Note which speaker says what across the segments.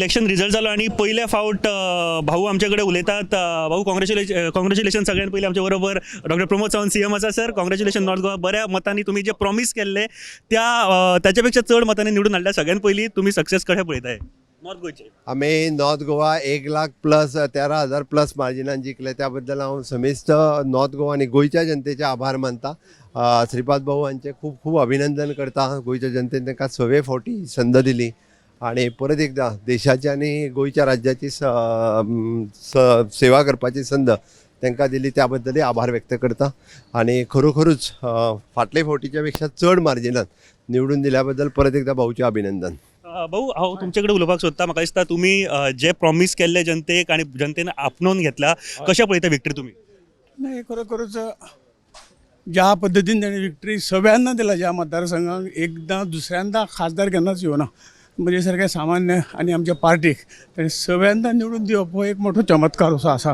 Speaker 1: Election result जालो आणि पयल्या फावट भाऊ आमचे कडेन उलयतात. भाऊ, कॉंग्रॅच्युलेशन. सगळ्यात पयलीं आमचे बरोबर डॉक्टर प्रमोद सावंत सीएम आसा. Sir, congratulation. नॉर्थ गोवा बऱ्या मतांनी, तुमी जे प्रॉमीस केल्ले त्या त्याच्या पेक्षा चड मतांनी निवडून हाडल्या. सगळ्यात पयलीं तुमी सक्सेस कशें पळयताय नॉर्थ गोंयचे?
Speaker 2: आमी north Goa 1 lakh plus, 13,000 plus मार्जिनान जिखले. त्या बद्दल हांव समेस्त नॉर्थ गोवा आनी गोंयच्या जनतेचे आभार मानता. श्रीपाद भाऊ हांचे खूब खूब अभिनंदन करता. गोंयच्या जनतेन तांकां सवे फावटी संद दिली आनी परत एकदां देशाची आनी गोंयच्या राज्याची सेवा करपाची संद तांकां दिली, त्या बद्दलय आभार व्यक्त करता. आनी खरोखरूच फाटले फावटीच्या पेक्षा चड मार्जिनान निवडून दिल्या बद्दल परत एकदां भाऊचें अभिनंदन.
Speaker 1: भाऊ, हांव तुमचे कडेन उलोवपाक सोदता. म्हाका दिसता तुमी जे प्रॉमीस केल्ले जनतेक आनी जनतेन आपणोवन घेतला, कशें पळयता विक्टरी तुमी?
Speaker 3: नाही, खरोखरच ज्या पद्दतीन ताणें विक्टरी सगळ्यांना दिला, ज्या मतदारसंघाक एकदां दुसऱ्यांदा खासदार केन्नाच येवना, म्हणजे सारखे सामान्य आनी आमच्या पार्टीक ताणें सगळ्यांना निवडून दिवप हो एक मोठो चमत्कार असो आसा.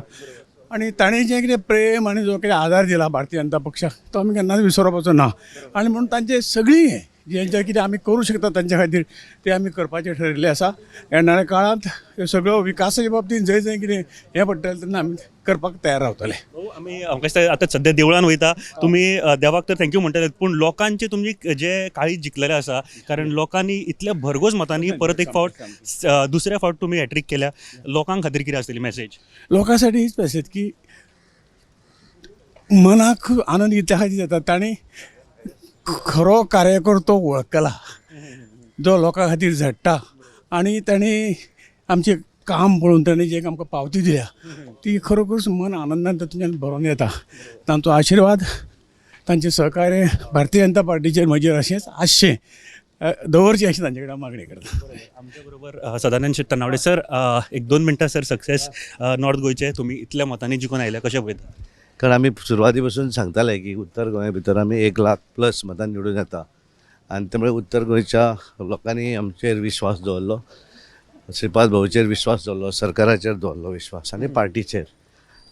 Speaker 3: आनी ताणें जें कितें प्रेम आनी जो कितें आदार दिला भारतीय जनता पक्षाक, तो आमी केन्नाच विसरपाचो ना. आनी म्हणून तांचे सगळीं हें जें कितें आमी करूं शकता तांच्या खातीर, तें आमी करपाचें ठरयल्लें आसा. येणाऱ्या काळांत ह्यो सगळ्यो विकासाच्या बाबतींत जंय जंय कितें हें पडटलें तेन्ना आमी करपाक तयार रावतले.
Speaker 1: भाऊ, आमी म्हाका दिसता आतां सद्या देवळान वयता. तुमी देवाक तर thank you म्हणटले, पूण लोकांचे तुमची जे काळीज जिखलेलें आसा, कारण लोकांनी इतल्या भरघोस मतांनी परत एक फावट दुसऱ्या फावट तुमी हॅट्रीक केल्या. लोकां खातीर कितें आसतली मॅसेज?
Speaker 3: लोकांसाठी हीच मेसेज की मनाक आनंद इतल्या खातीर जाता, ताणें खरो कार्यकर्तो वळखला जो लोकां खातीर झडटा. आनी ताणें आमचें काम पळोवन ताणें जे आमकां पावती दिल्या ती खरोखरच मन आनंदान तातूंतल्यान भरोन येता. तांचो आशिर्वाद, तांचें सहकार्य भारतीय जनता पार्टीचेर म्हजेर अशेंच आसचें, दवरचें अशें तांचे कडेन हांव मागणी करता.
Speaker 1: आमच्या बरोबर सदानंद शेट तनावडे सर. एक 2 मिनटां सर. सक्सेस नॉर्थ गोंयचे तुमी इतल्या मतांनी जिखून आयल्या, कशें पळयता?
Speaker 4: कारण आमी सुरवाती पासून सांगताले की उत्तर गोंया भितर आमी 1 लाख प्लस मतां निवडून येता आनी त्यामुळे उत्तर गोंयच्या लोकांनी आमचेर विश्वास दवरलो, श्रीपाद भाऊचेर विश्वास दवरलो, सरकाराचेर दवरलो विश्वास आनी पार्टीचेर.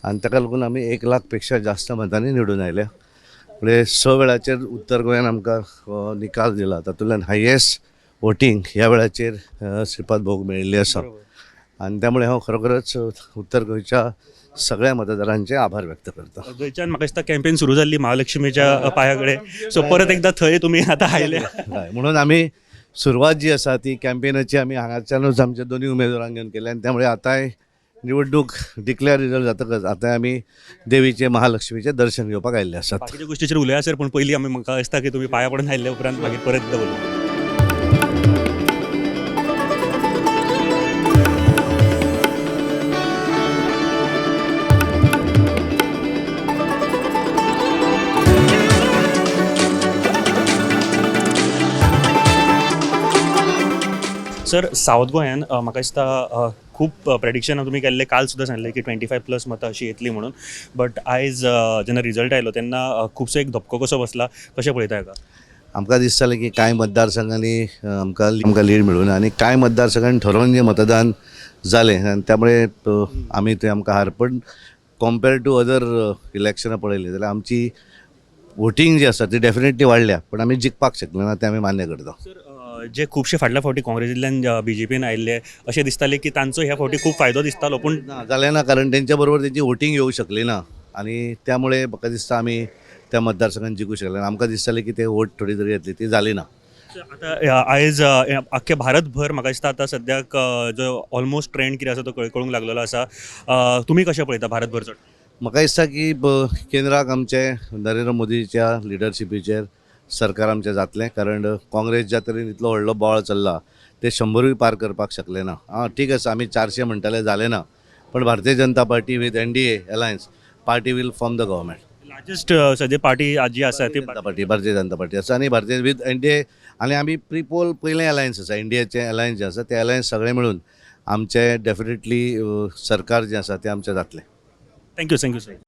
Speaker 4: आनी ताका लागून आमी 1 लाख पेक्षा जास्त मतांनी निवडून आयले. म्हणजे स वेळाचेर उत्तर गोंयान आमकां हो निकाल दिला, तातूंतल्यान हायेस्ट वोटींग ह्या वेळाचेर श्रीपाद भाऊक मेळिल्ली आसा. आनी त्यामुळे हांव खरोखरच उत्तर गोंयच्या सगळ्या मतदारांचे आभार व्यक्त करता.
Speaker 1: गोंयच्यान म्हाका दिसता कॅम्पेन सुरू जाल्ली महालक्ष्मीच्या पांया कडेन, सो परत एकदां थंय तुमी आतां आयले.
Speaker 4: हय, म्हणून आमी सुरवात जी आसा ती कॅम्पेनाची आमी हांगाच्यानूच आमच्या दोनूय उमेदवारांक घेवन केली. आनी त्यामुळे आतांय निवडणूक डिक्लेअर रिजल्ट जातकच आतांय आमी देवीचे महालक्ष्मीचें दर्शन घेवपाक आयिल्ले आसात.
Speaker 1: बाकीच्या गोष्टीचेर उलया सर, पूण पयलीं आमी म्हाका दिसता की तुमी पांया पडून आयिल्ले उपरांत मागीर परत एकदां उलोवया. सर, सावथ गोंयान म्हाका दिसता खूब प्रेडिक्शनां तुमी केल्ले. काल सुद्दां सांगलें की 25 प्लस मतां अशी येतली म्हणून, बट आयज जेन्ना रिजल्ट आयलो तेन्ना खुबसो एक धपको कसो बसला. कशें पळयता हाका?
Speaker 4: आमकां दिसतालें की कांय मतदारसंघांनी आमकां लीड मेळूं आनी कांय मतदारसंघांनी ठरोवन जें मतदान जालें आनी त्यामुळे आमी थंय आमकां हार. पण कॉम्पेर टू अदर इलेक्शनां पळयलीं जाल्यार आमची वोटींग जी आसा ती डेफिनेटली वाडल्या, पण आमी जिखपाक शकले ना, तें आमी मान्य करता.
Speaker 1: सर, जे खुबशे फाटल्या फावटी काँग्रेसींतल्यान बीजेपीन आयिल्ले, अशें दिसतालें की तांचो ह्या फावटी खूब फायदो दिसतालो, पूण
Speaker 4: ना, जालें ना, कारण तेंच्या बरोबर तेंची वोटींग येवंक शकली ना आनी त्यामुळे म्हाका दिसता आमी त्या मतदारसंघात जिखूंक शकले ना. आमकां दिसतालें की ते वोट थोडी तरी येतली, ती जाली ना.
Speaker 1: आतां आयज आख्खे भारतभर म्हाका दिसता आतां सद्याक जो ऑलमोस्ट ट्रेंड कितें आसा तो कळूंक लागलेलो आसा. तुमी कशें पळयता भारतभरचो?
Speaker 4: म्हाका दिसता की केंद्राक आमचे नरेंद्र मोदीच्या लिडरशिपीचेर सरकार आमचें जातलें, कारण काँग्रेस ज्या तरेन इतलो व्हडलो बोवाळ चल्ला ते 100रूय पार करपाक शकले ना. आं, ठीक आसा, आमी 400 म्हणटाले, जालें ना, पण Bharatiya Janata party with NDA alliance party will form the government.
Speaker 1: Largest सद्या पार्टी जी आसा ती
Speaker 4: जनता पार्टी, भारतीय जनता पार्टी आसा आनी भारतीय विथ एनडीए आनी आमी प्री पोल पयलें अलायन्स आसा, एनडीएचें अलायन्स जें आसा तें अलायन्स सगळें मेळून आमचें डेफिनेटली सरकार जें आसा तें आमचें जातलें.
Speaker 1: Thank you, thank you sir.